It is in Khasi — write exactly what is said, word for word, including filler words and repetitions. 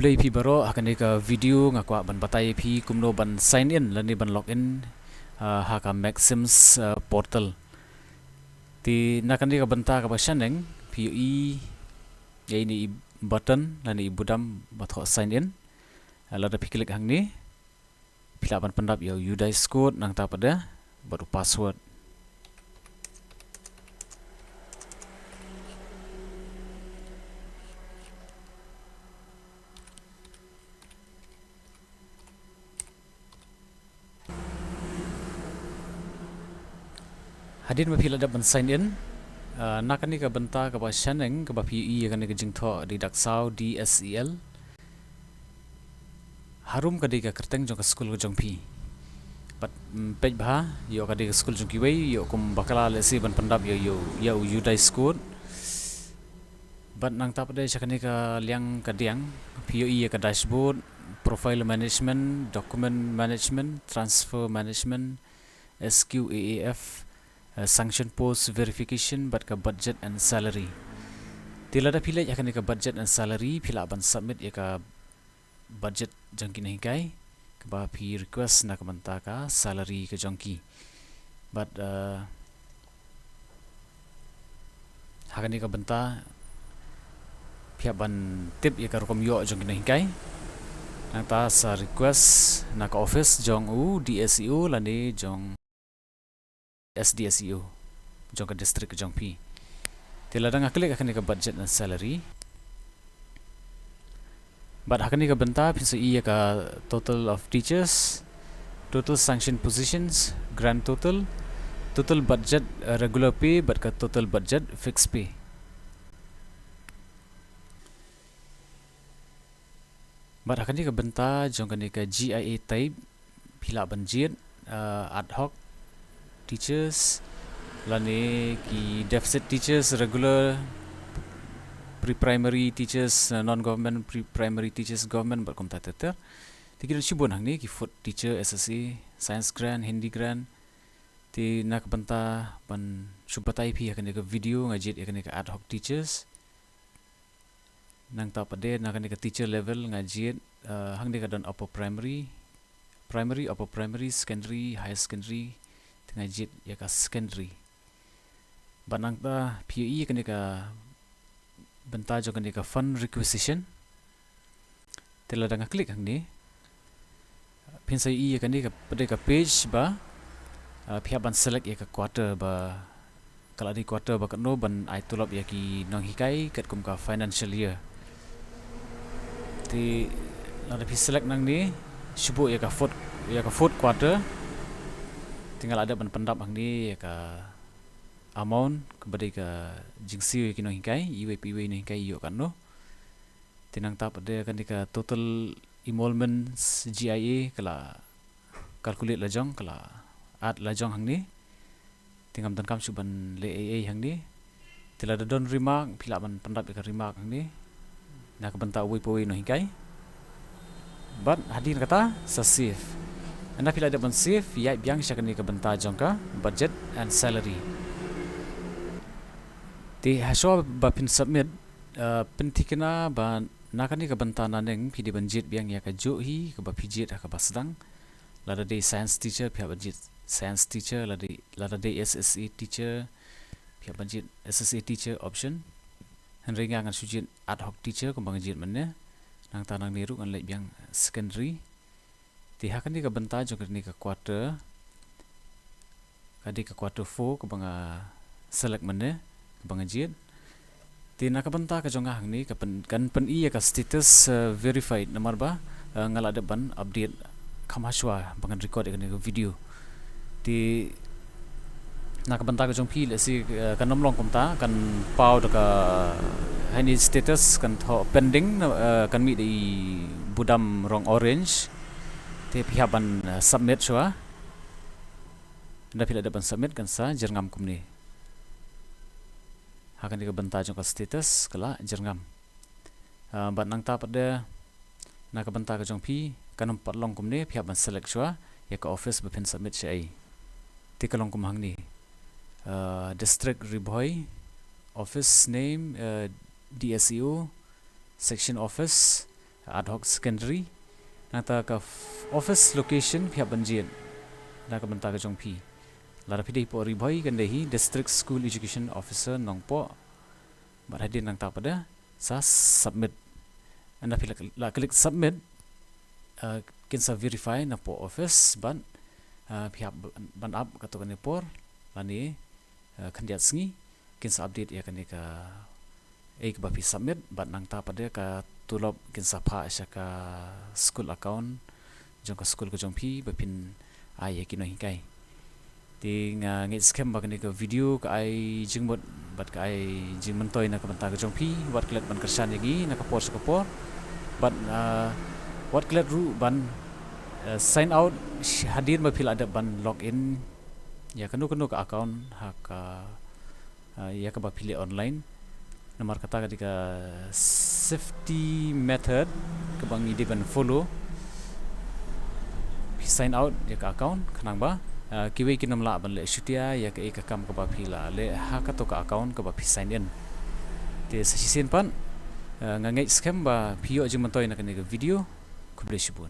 Khublei phi baroh, ha kane ka video nga kwah ban batai phi kumno ban sign in lane ban log in, ah, ha ka Maxims, ah, portal. Te na kane ka bynta kaba shaneng phi ïohi ïa ine i button lane i budam ba thoh sign in. Ah, lada phi click hangne phi lah ban pyndap ïa u UDISE code nangta pat de bad u password. Hadien ba phi la dep ban sign in, ah, na kane ka bynta kaba shaneng kaba phi ïohi ïa kane ka jingthoh dei dak saw D S E L. Harum ka dei ka kyrteng jong ka skul ka jong phi. Bad, mm, peit bha, ïoh ka dei ka skul jong kiwei, ïoh kum bakla lehse ban pyndap ïa u, ïa u UDISE code. Bad nangta pat de sha kane ka liang ka diang phi ïohi ïa ka dashboard, profile management, document management, transfer management, S Q A A F, eh, sanction post verification bad ka budget and salary. Te lada phi leit ha kane ka budget and salary phi lah ban submit ïa ka budget jong ki nonghikai kaba phi request na ka bynta ka salary ka jong ki. Bad, eh, ha kane ka bynta phi hap ban tip ïa ka rukom ïoh jong ki nonghikai. Nangta sa request na ka office jong u D S E O lane jong S D S E O jong ka district jong phi. Te lada nga click ha kane ka budget and salary. Bad ha kane ka bynta phin sa ïohi ïa ka total of teachers, total sanction positions, grand total, total budget, eh, regular pay bad ka total budget fixed pay. Bad ha kane ka bynta jong kane ka G I A type phi lah ban jied, eh, ad hoc teachers lane ki deficit teachers, regular, pre-primary teachers, eh, non-government, pre-primary teachers, government bad kumta ter ter. Te ki don shibun hangne, ki food teacher, S S A, science grant, Hindi grant. Te na ka bynta ban shu batai phi ha kane ka video nga jied ïa kane ka ad hoc teachers. Nangta pat de na kane ka teacher level nga jied, eh, hangne ka don upper primary, primary, upper primary, secondary, higher secondary, te nga jied ïa ka secondary. Bad nangta phi ïohi ïa kane ka bynta jong kane ka fund requisition. Te lada nga click hangne phin sa ïohi ïa kane ka pat de ka page ba, ah, phi hap ban select ïa ka quarter ba ka la dei quarter ba katno ban ai tulop ïa ki nonghikai katkum ka financial year. Te lada phi select nangne shu buh ïa ka fourth, ïa ka fourth quarter. Te nga la dep ban pyndap hangne ïa ka amount kaba dei ka jingsiew ïa ki nonghikai, iwei pa iwei nonghikai ïoh katno. Te nangta pat de kane ka total emoluments G I A ka la calculate lajong, ka la add lajong hangne. Te ngam donkam shuh ban leh ei ei hangne. Te lada don remark phi lah ban pyndap ïa ka remark hangne na ka bynta uwei pa uwei u nonghikai. Bad hadien kata sa save. Ynda phi la dep ban save, ïaid biang sha kane ka bynta jong ka budget and salary. Te hashwa ba phin submit, eh, pynthikna ba na kane ka bynta nangne phi dei ban jied biang ïa kajuh hi kaba phi jied ha kaba sdang. Lada dei science teacher phi hap ban jied science teacher, lada dei, lada dei S S A teacher phi hap ban jied S S A teacher option. Hynrei nga ngan shu jied ad hoc teacher kumba nga jied mynne. Nangta nangne ruh ngan leit biang secondary. Te ha kane ka bynta jong kane ka quarter, ka dei ka quarter four kaba nga select mynne, kaba nga jied. Te na ka bynta ka jong nga hangne ka pyn-, kan pyni ïa ka status, eh, verified namar ba, eh, nga la dep ban update kham hashwa ba ngan record ïa kane ka video. Te na ka bynta ka jong phi lehse, eh, kan ym long kumta, kan paw da ka, ha ine i status kan thoh pending, eh, kan mih da i budam rong orange. Te phi hap ban, eh, submit shuwa. Ynda phi la dep ban submit kan sa jyrngam kumne. Ha kane ka bynta jong ka status ka la jyrngam. Ah, bad nangta pat de na ka bynta ka jong phi kan ym pat long kumne, phi hap ban select shuwa ïa ka office ba phin submit shaei. Te ka long kum hangne. Ah, District Ri Bhoi, office name, eh, D S E O, section office, Ad Hoc Secondary. Nangta ka office location phi hap ban jied na ka bynta ka jong phi. Lada phi dei hapoh Ri Bhoi kan dei hi District School Education Officer Nongpoh. Bad hadien nangta pat de sa submit. Ynda phi la click submit, kin sa verify napoh office bad phi hap ban ap katto katne por lane khyndiat sngi kin sa update ïa kane ka ei kaba phi submit bad nangta pat de ka tulop kin sa phah sha ka school account jong ka school ka jong phi ba phin ai ïa ki nonghikai. Te nga ngeit skhem ba kane ka video ka ai jingmut bad ka ai jingmyntoi na ka bynta ka jong phi, wat klet ban kyrshan ïa ngi na ka por sha ka por bad wat klet ruh ban sign out hadien ba phi la dep ban log in ïa kano kano ka account ha ka ïa kaba phi leh online. Namar kata ka dei ka safety method kaba ngi dei ban follow. Phi sign out ïa ka account khnang ba kiwei kin ym lah ban leh shutia ïa kaei ka kam kaba phi la leh ha kato ka account kaba phi sign in. Te sa shisien pat nga ngeit skhem ba phi ïoh jingmyntoi na kane ka video. Khublei shibun.